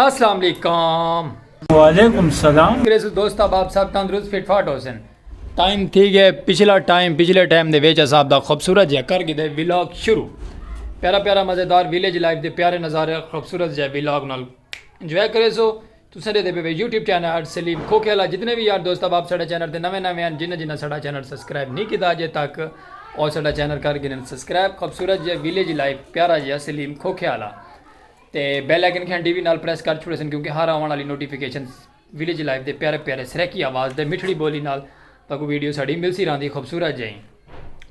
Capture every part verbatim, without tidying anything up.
السلام علیکم۔ وعلیکم السلام۔ میرے سو دوست احباب سب تندرست فٹ فاٹ ہوسن۔ ٹائم تھی گئے، پچھلا ٹائم، پچھلے ٹائم دے وچ اساں دا خوبصورت جہا کر گھدے ولاگ شروع۔ پیارا پیارا مزیدار ویلیج لائف دے پیارے نظارے خوبصورت جہے ولاگ نال انجوائے کرے سو۔ تساں ݙیہدے پئے وے یوٹیوب چینل سلیم کھوکھے والا۔ جتنے وی یار دوست احباب ساݙے چینل تے نویں نویں ہن، جنہاں جنہاں ساݙا چینل سبسکرائب نہیں کیتا اڄے تک، او ساݙا چینل کر گھنن سبسکرائب۔ خوبصورت جہا ویلیج لائف پیارا جہا سلیم کھوکھے والا۔ تے بیل آئیکن کھن ٹی وی نال پریس کر چھوڑے سن، کیونکہ ہر آوݨ والی نوٹیفیکیشن ویلیج لائف دے پیارے پیارے سرائیکی آواز دے مٹھڑی بولی نال تہاکوں ویڈیو ساݙی ملسی رہندی خوبصورت جئیں۔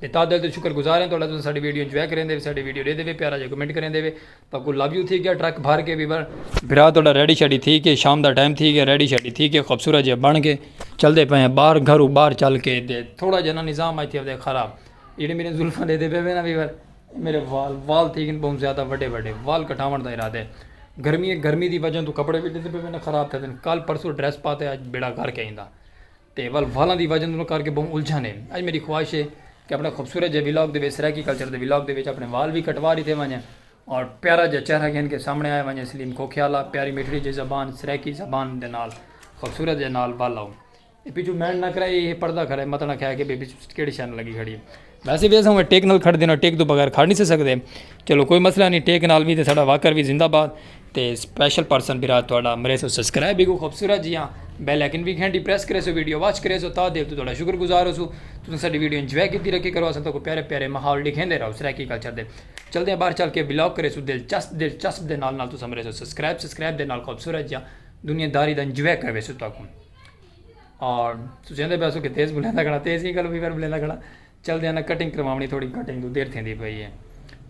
تے تہہ دل توں شکر گزار ہیں تہاݙا، تساں ساݙی ویڈیو انجوائے کریندے وے، ساݙی ویڈیو ݙیہدے وے پیارا جیہا کمنٹ کریندے وے۔ تہاکوں لو یو تھی ڳیا ٹرک بھر کے وی بھرا تہاݙا ریڈی شیڈی تھی کے شام دا ٹائم تھی ڳیا، ریڈی شیڈی تھی کے خوبصورت جئیں بݨ کے چلدے پئے ہیں باہر، گھروں باہر چل کے۔ تے تھوڑا جیہا نا نظام اڄ تھیا ودے خراب، جیہڑے میرے زلفاں ݙیہدے پئے وے نا ویور، میرے وال وال تھی ڳن ٻہوں زیادہ وݙے وݙے، وال کٹاوݨ دا ارادہ ہے۔ گرمی ہے، گرمی دی وجہ توں کپڑے وی ݙیہدے پئے وے نا خراب تھئے ودن۔ کل پرسوں ڈریس پا تے اڄ بیڑا گھر کے آئیندا۔ تے ول والاں دی وجہ توں کر کے ٻہوں الجھن ہے۔ اڄ میݙی خواہش ہے کہ اپݨے خوبصورت جے ولاگ دے وچ، سرائیکی کلچر دے ولاگ دے وچ اپݨے وال وی کٹوا ݙتے ونڄن اور پیارا جا چہرہ گھن کے سامݨے آیا ونڄے سلیم کھوکھے والا، پیاری مٹھڑی جی زبان، سرائیکی زبان دے نال خوبصورت جے نال ول آؤ۔ اے پچھوں مینڈ نہ کرے، اے پڑھدا کھڑا ہے، متاں نہ کھیا کہ بے پچھوں کیڑھی شے نال لڳی کھڑی ہے۔ ویسے وی اساں ٹیک نال کھڑدے نہ، ٹیک توں بغیر کھڑ نہیں سی سڳدے۔ چلو کوئی مسئلہ نہیں، ٹیک نال وی تے ساݙا واکر وی زندہ باد۔ تے سپیشل پرسن بھرا تہاݙا مریسو سبسکرائب وی کو خوبصورت جیہاں بیل آئیکن وی گھنٹی پریس کریسو، ویڈیو واچ کریسو، تہہ دل توں تہاݙا شکر گزار ہوسوں۔ تساں ساݙی ویڈیو انجوائے کیتی رکھی کرو، اساں تہاکوں پیارے پیارے ماحول ݙکھیندے رہو سرائیکی کلچر دے۔ چلدے ہیں باہر چل کے ولاگ کریسوں دلچسپ دلچسپ دے نال نال تساں مریسو سبسکرائب، سبسکرائب دے نال خوبصورت جیہاں دنیا داری دا انجوائے کرویسوں تہاکوں۔ اور تساں چاہندے پئے ہو کہ تیز بولیندا کھڑا، تیز ہی ڳالھ وی وار بولیندا کھڑا۔ چلدے ہیں نا کٹنگ کرواوݨی، تھوڑی کٹنگ توں دیر تھیندی پئی ہے۔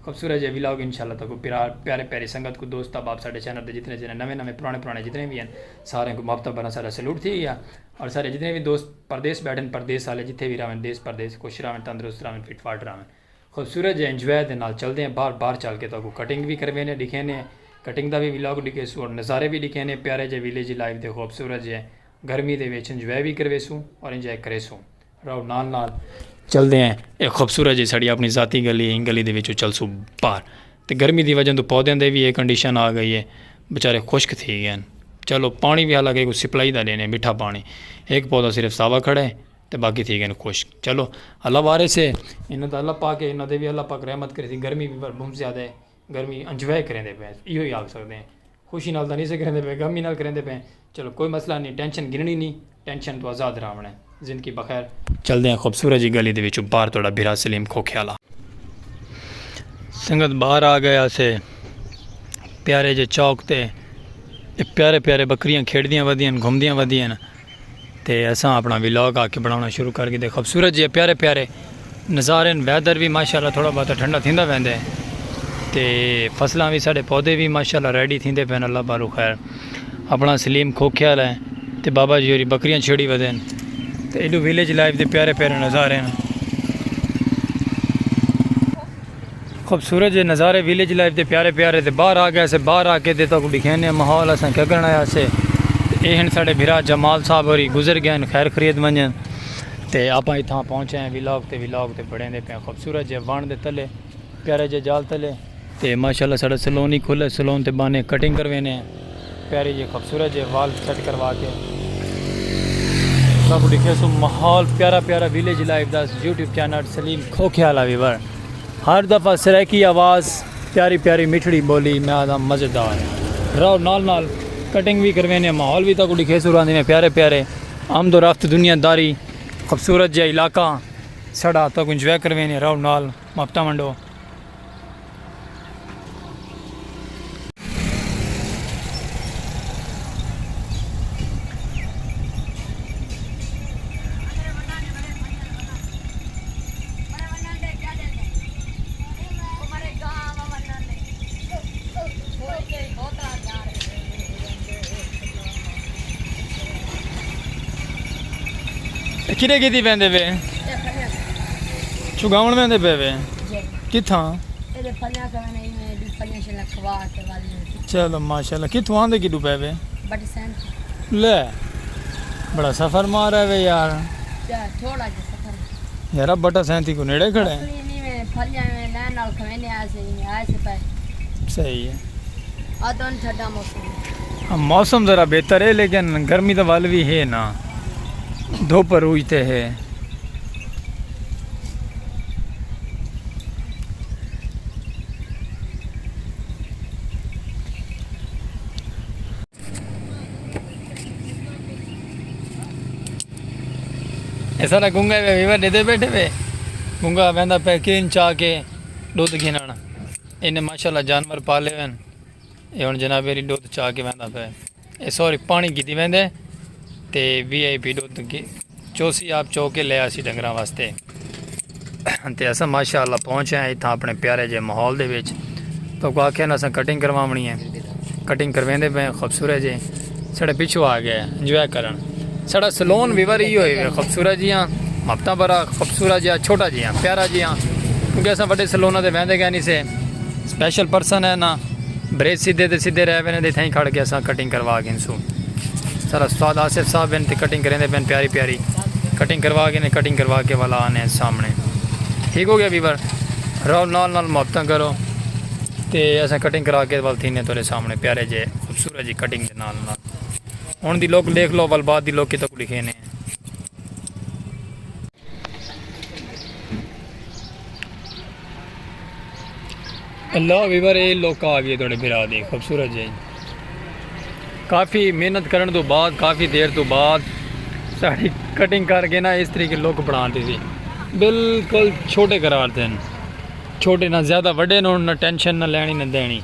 خوبصورت جے ولاگ انشاءاللہ تہاکوں پیرا-، پیارے پیارے سنگت کوں، دوست احباب ساݙے چینل تے جتنے جتنے نویں نویں پراݨے پراݨے جتنے وی ہن، سارے کوں محبتاں بھرا ساݙا سلوٹ تھی ڳیا۔ اور سارے جتنے وی دوست پردیس ٻیٹھن، پردیس والے جتھے وی رہون، دیس پردیس خوش رہون، تندرست رہون، فٹ فاٹ رہون۔ خوبصورت جے انجوائے دے نال چلدے ہیں، باہر باہر چل کے تہاکوں cutting V کروینے، ݙکھینے، cutting the V vlog ݙکھیسوں اور نظارے وی ݙکھینے پیارے جے ویلیج لائف دے خوبصورت جے۔ گرمی دے وچ انجوائے وی کرویسوں اور انجوائے کریسوں۔ رہو نال نال۔ چلدے ہیں، اے خوبصورت جی ساݙی اپݨی ذاتی گلی ہے، ایں گلی دے وچوں چلسوں باہر۔ تے گرمی دی وجہ توں پودیاں دے وی اے کنڈیشن آ ڳئی ہے، بیچارے خشک تھی ڳئے ہن۔ چلو پاݨی وی حالانکہ کوئی سپلائی دا ݙینے، مٹھا پاݨی۔ ہک پودا صرف ساوا کھڑا ہے تے باقی تھی ڳئے ہن خشک۔ چلو اللہ وارث ہے، انہاں دا اللہ پاک ہے، انہاں دے وی اللہ پاک رحمت کریسی۔ گرمی وی پر ٻہوں زیادہ ہے، گرمی انجوائے کریندے پئے، ایہو ہی آکھ سڳدے ہیں۔ خوشی نال تاں نہیں سے کریندے پئے، غمی نال کریندے پئے۔ چلو کوئی مسئلہ نہیں، ٹینشن گھنݨی نہیں، ٹینشن توں آزاد رہوݨا ہے۔ زندگی بخیر۔ چلدے ہیں خوبصورت جی گلی دے وچوں باہر، تہاݙا بھرا سلیم کھوکھے والا۔ سنگت باہر آ ڳئے ہاسے پیارے جے چوک تے۔ اے پیارے پیارے ٻکریاں کھیݙدیاں ودیاں ہن، گھمدیاں ودیاں ہن۔ تے اساں اپݨا ولاگ آ کے بݨاوݨا شروع کر گھدے۔ خوبصورت جے پیارے پیارے نظارے ہن، ویدر وی ماشاءاللہ تھوڑا بہت ٹھنڈا تھیندا ویندا ہے۔ تے فصلاں وی، ساݙے پودے وی ماشاءاللہ ریڈی تھیندے پئے ہن، اللہ پاروں خیر۔ اپݨا سلیم کھوکھے والا ہے تے بابا جی ہوری ٻکریاں چھیڑی ودے ہن۔ تے ایݙو ویلیج لائف دے پیارے پیارے نظارے ہن۔ خوبصورت جے نظارے ویلیج لائف دے پیارے پیارے۔ تے باہر آ ڳئے ہاسے، باہر آ کے تے تہاکوں ݙکھینے ماحول اساں کیا کرݨ آئے ہاسے۔ تے اے ہن ساݙے بھرا جمال صاحب ہوری، گزر ڳئے ہن، خیر خیریت ونڄن۔ تے آپاں اتھاں پہنچے ہیں ولاگ تے، ولاگ تے بݨیندے پئے ہیں خوبصورت جے وݨ دے تلے، پیارے جے جال تلے۔ تے ماشاءاللہ ساݙا سلون ہی کھلے، سلون تے ٻاہنے کٹنگ کروینے ہیں۔ پیاری جی خوبصورت جے وال سیٹ کروا کے۔ سب ݙکھے سو ماحول پیارا پیارا ویلیج لائف دا، یوٹیوب چینل سلیم کھوکھے والا ویور۔ ہر دفعہ سرائیکی آواز، پیاری پیاری مٹھڑی ٻولی، میں آہداں مزیدار۔ رہو نال نال، کٹنگ وی کروینے، ماحول وی تہاکوں ݙکھے سو راندے میں پیارے پیارے۔ آمد و رفت، دنیا داری، خوبصورت جیہا علاقہ ساݙا، تہاکوں انجوائے کروینے، رہو نال، محبتاں ونڈو۔ کݙے کیتی ویندے وے؟ چگاوݨ ویندے پئے وے؟ جی۔ کتھاں؟ اے دے پھلیاں کھاوݨ آئی میں، ݙو پھلیاں شلیاں کھوا کے والی۔ چلو ماشاءاللہ، کتھوں آندے کݙوں پئے وے؟ بٹے سینتی۔ لے، بڑا سفر مار آئے وے یار۔ کیا تھوڑا جیہا سفر۔ یار، بٹا سینتی کوں نیڑے کھڑے ہیں۔ اصلی نہیں میں پھلیاں میں لین نال کھویندے آئے سے، آئے سے پئے۔ صحیح ہے۔ آ دون ٹھڈا موسم۔ موسم ذرا بہتر ہے، لیکن گرمی دا ول وی ہے نا، دھوپ عروج تے ہے۔ ایسا نہ گنگا وے ویور ڈیدے بیٹھے وے۔ گنگا ویندا پے کین چا کے ڈودھ گھنن۔ انہیں ماشاءاللہ جانور پالے ہوئے ہیں۔ اے ہن جناب میری ڈودھ چا کے ویندا پے۔ اے سوری پانی گھدی ویندے تے وی آئی پی ڈودھ چوسی آپ چو کے لے آسی ڈنگراں واسطے۔ تے اساں ماشاءاللہ پہنچ آئے اتھاں اپنے پیارے جے ماحول دے وچ۔ تو کو آکھیا نا اساں کٹنگ کرواونی ہے۔ کٹنگ کرویندے پے خوبصورت جے۔ ساڈے پچھو آ گئے انجوائے کرن۔ ساڈا سلون ویور ہی ہوئے وے خوبصورت جیاں۔ محبتاں بھرا خوبصورت جیاں چھوٹا جیاں پیارا جیاں۔ کیونکہ اساں وڈے سلوناں تے ویندے گئے نہیں سے۔ سپیشل پرسن ہے نا۔ بریج سیدھے تے سیدھے رہ وینے تے اتھاں ہی کھڑ کے اساں کٹنگ کروا گھنسوں۔ سارا استاد آصف صاحب ہن تے کٹنگ کریندے پن پیاری پیاری۔ کٹنگ کروا گھنے کٹنگ کروا کے والا آنے سامنے۔ ٹھیک ہو گیا ویور۔ رہو نال نال محبتاں کرو۔ تے اساں کٹنگ کرا کے ول تھینے تیرے سامنے پیارے جے خوبصورت جی کٹنگ دے نال نال۔ ہن دی لک دیکھ لو ول بعد دی لک کتھوں لکھے نے۔ اللہ ویور اے لوک آ گئے تھوڑے بھرا دے خوبصورت جے۔ کافی محنت کرن تو بعد کافی دیر تو بعد ساڑی کٹنگ کر کے نا اس طریقے لوک بنا دی تھی۔ بالکل چھوٹے قرار دین۔ چھوٹے نہ زیادہ وڈے نہ نہ ٹینشن نہ لینی نہ دینی۔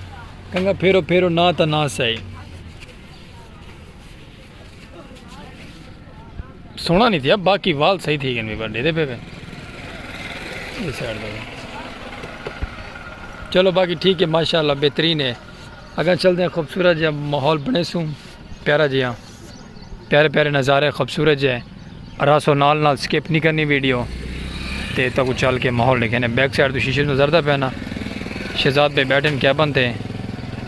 کنگا پھیرو پھیرو نہ تا نہ سہی۔ سونا نہیں تھیا باقی وال صحیح تھی گئے بھی بڑے دے پہ پہ۔ اس سائیڈ پہ۔ چلو باقی ٹھیک ہے ماشاءاللہ بہترین ہے۔ اگاں چلتے ہیں خوبصورت جہاں ماحول بنے سوں پیارا جہاں پیارے پیارے نظارے خوبصورت جہاں۔ راسو نال نال سکپ نہیں کرنی ویڈیو۔ تے تاکو چل کے ماحول لکھے نے بیک سائیڈ تو شیشے نظر دا پینا۔ شہزاد پہ بیٹھن کیبن تے۔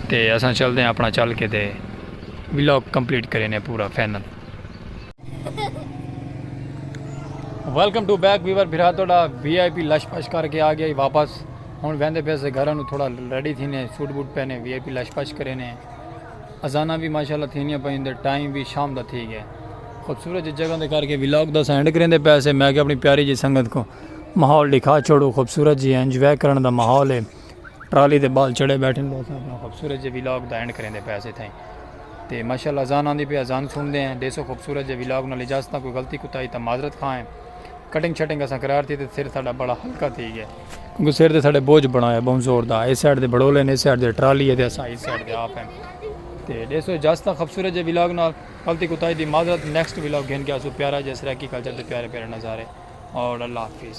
تے اساں چلتے ہیں اپنا چل کے تے ولاگ کمپلیٹ کرے نے پورا final. Welcome to back viewer بھرا تھوڑا وی آئی پی لش پش کر کے آ گیا ہی واپس۔ ہن ویندے پے سے گھراں نوں تھوڑا ریڈی تھینے سوٹ بوٹ پہنے وی آئی پی لش پش کرے نے۔ اذاناں بھی ماشاءاللہ تھینیاں پئیں تے ٹائم بھی شام دا تھی گیا۔ خوبصورت جی جگہ دے کر کے ولاگ دا سینڈ کریندے پے سے میں کہ اپنی پیاری جی سنگت کو ماحول دکھا چھوڑو خوبصورت جی انجوائے کرن دا ماحول ہے۔ ٹرالی دے بال چڑھے بیٹھن بس اپنا خوبصورت جے ولاگ دا اینڈ کریندے پے اسے تھائیں۔ تے ماشاءاللہ اذان آندی پئی اذان سنڑدے ہیں ڈیسو خوبصورت جے ولاگ نال اجازتاں کوئی غلطی کوتاہی تاں معذرت خواہ ہیں۔ کٹنگ شٹنگ اساں کرار تھی تے سر ساڈا بڑا ہلکا تھی گیا کیونکہ سر تے ساڈے بوجھ بنایا بہوں زور دا اس سائیڈ دے بھڑولے نے اس سائیڈ دے ٹرالی ہے تے اساں اس سائیڈ دے آپ ہیں۔ تے ڈیسو اجازتاں خوبصورت جے ولاگ نال غلطی کوتاہی دی معذرت نیکسٹ ولاگ گھن کے اسوں پیارا جے سرائیکی کلچر دے پیارے پیارے نظارے اور اللہ حافظ۔